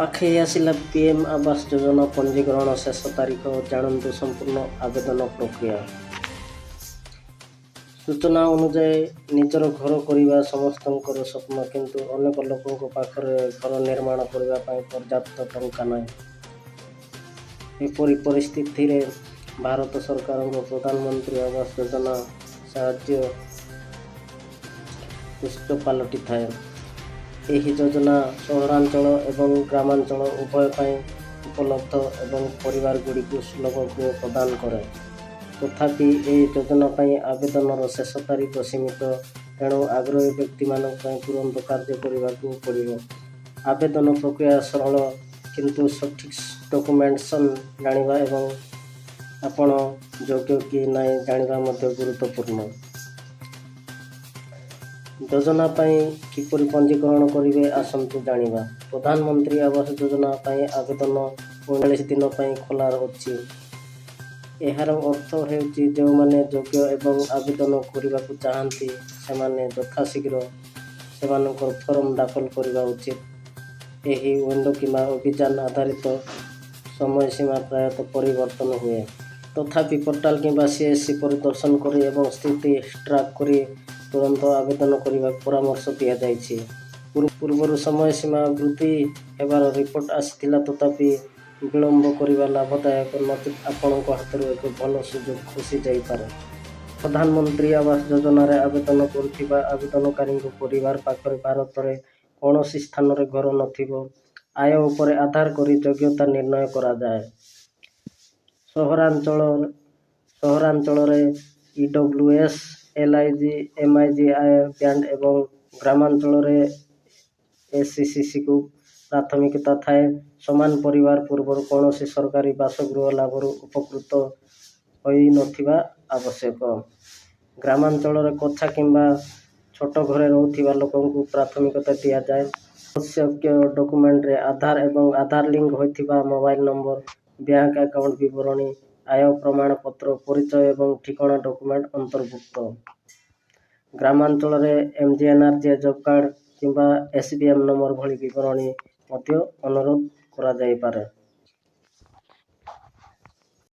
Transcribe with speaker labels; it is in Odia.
Speaker 1: ପାଖେଇ ଆସିଲା ପିଏମ୍ ଆବାସ ଯୋଜନା ପଞ୍ଜୀକରଣ ଶେଷ ତାରିଖ, ଜାଣନ୍ତୁ ସମ୍ପୂର୍ଣ୍ଣ ଆବେଦନ ପ୍ରକ୍ରିୟା। ସୂଚନା ଅନୁଯାୟୀ, ନିଜର ଘର କରିବା ସମସ୍ତଙ୍କର ସ୍ୱପ୍ନ, କିନ୍ତୁ ଅନେକ ଲୋକଙ୍କ ପାଖରେ ଘର ନିର୍ମାଣ କରିବା ପାଇଁ ପର୍ଯ୍ୟାପ୍ତ ଟଙ୍କା ନାହିଁ। ଏପରି ପରିସ୍ଥିତିରେ ଭାରତ ସରକାରଙ୍କ ପ୍ରଧାନମନ୍ତ୍ରୀ ଆବାସ ଯୋଜନା ସାହାଯ୍ୟ ଉତ୍ସ ପାଲଟିଥାଏ। ଏହି ଯୋଜନା ସହରାଞ୍ଚଳ ଏବଂ ଗ୍ରାମାଞ୍ଚଳ ଉଭୟ ପାଇଁ ଉପଲବ୍ଧ ଏବଂ ପରିବାରଗୁଡ଼ିକୁ ସୁଲଭ ଗୃହ ପ୍ରଦାନ କରେ। ତଥାପି, ଏହି ଯୋଜନା ପାଇଁ ଆବେଦନର ଶେଷ ତାରିଖ ସୀମିତ, ତେଣୁ ଆଗ୍ରହୀ ବ୍ୟକ୍ତିମାନଙ୍କ ପାଇଁ ତୁରନ୍ତ କାର୍ଯ୍ୟ କରିବାକୁ ପଡ଼ିବ। ଆବେଦନ ପ୍ରକ୍ରିୟା ସରଳ, କିନ୍ତୁ ସଠିକ୍ ଡକ୍ୟୁମେଣ୍ଟେସନ୍ ଜାଣିବା ଏବଂ ଆପଣ ଯୋଗ୍ୟ କି ନାହିଁ ଜାଣିବା ମଧ୍ୟ ଗୁରୁତ୍ୱପୂର୍ଣ୍ଣ। ଯୋଜନା ପାଇଁ କିପରି ପଞ୍ଜୀକରଣ କରିବେ, ଆସନ୍ତୁ ଜାଣିବା। ପ୍ରଧାନମନ୍ତ୍ରୀ ଆବାସ ଯୋଜନା ପାଇଁ ଆବେଦନ 45 ଦିନ ପାଇଁ ଖୋଲା ଅଛି। ଏହାର ଅର୍ଥ ହେଉଛି ଯେଉଁମାନେ ଯୋଗ୍ୟ ଏବଂ ଆବେଦନ କରିବାକୁ ଚାହାଁନ୍ତି, ସେମାନେ ଯଥାଶୀଘ୍ର ସେମାନଙ୍କର ଫର୍ମ ଦାଖଲ କରିବା ଉଚିତ। ଏହି ୱିଣ୍ଡୋ କିମ୍ବା ଅଭିଯାନ ଆଧାରିତ ସମୟସୀମା ପ୍ରାୟତଃ ପରିବର୍ତ୍ତନ ହୁଏ। ତଥାପି, ପୋର୍ଟାଲ କିମ୍ବା ସିଏସସି ପରିଦର୍ଶନ କରି ଏବଂ ସ୍ଥିତି ଟ୍ରାକ୍ କରି ତୁରନ୍ତ ଆବେଦନ କରିବାକୁ ପରାମର୍ଶ ଦିଆଯାଇଛି। ପୂର୍ବରୁ ସମୟସୀମା ବୃଦ୍ଧି ହେବାର ରିପୋର୍ଟ ଆସିଥିଲା, ତଥାପି ବିଳମ୍ବ କରିବା ଲାଭଦାୟକ, ନଚେତ୍ ଆପଣଙ୍କ ହାତରୁ ଏକ ଭଲ ସୁଯୋଗ ଖସି ଯାଇପାରେ। ପ୍ରଧାନମନ୍ତ୍ରୀ ଆବାସ ଯୋଜନାରେ ଆବେଦନ କରୁଥିବା ଆବେଦନକାରୀଙ୍କ ପରିବାର ପାଖରେ ଭାରତରେ କୌଣସି ସ୍ଥାନରେ ଘର ନଥିବ। ଆୟ ଉପରେ ଆଧାର କରି ଯୋଗ୍ୟତା ନିର୍ଣ୍ଣୟ କରାଯାଏ। ସହରାଞ୍ଚଳରେ ଇଡବ୍ଲ୍ୟୁଏସ୍, ଏଲ୍ଆଇଜି, ଏମ୍ଆଇଜି ଆୟ ବ୍ୟାଣ୍ଡ ଏବଂ ଗ୍ରାମାଞ୍ଚଳରେ ଏସ୍ଇସିସିକୁ ପ୍ରାଥମିକତା ଥାଏ। ସମାନ ପରିବାର ପୂର୍ବରୁ କୌଣସି ସରକାରୀ ବାସଗୃହ ଲାଭରୁ ଉପକୃତ ହୋଇନଥିବା ଆବଶ୍ୟକ। ଗ୍ରାମାଞ୍ଚଳରେ କଚ୍ଚା କିମ୍ବା ଛୋଟ ଘରେ ରହୁଥିବା ଲୋକଙ୍କୁ ପ୍ରାଥମିକତା ଦିଆଯାଏ। ଆବଶ୍ୟକୀୟ ଡକ୍ୟୁମେଣ୍ଟରେ ଆଧାର ଏବଂ ଆଧାର ଲିଙ୍କ ହୋଇଥିବା ମୋବାଇଲ ନମ୍ବର, ବ୍ୟାଙ୍କ ଆକାଉଣ୍ଟ ବିବରଣୀ, ଆୟ ପ୍ରମାଣପତ୍ର, ପରିଚୟ ଏବଂ ଠିକଣା ଡକ୍ୟୁମେଣ୍ଟ ଅନ୍ତର୍ଭୁକ୍ତ। ଗ୍ରାମାଞ୍ଚଳରେ ଏମ୍ଜିଏନ୍ଆର୍ଜିଏ ଜବ୍ କାର୍ଡ଼ କିମ୍ବା ଏସ୍ବିଏମ୍ ନମ୍ବର ଭଳି ବିବରଣୀ ମଧ୍ୟ ଅନୁରୋଧ କରାଯାଇପାରେ।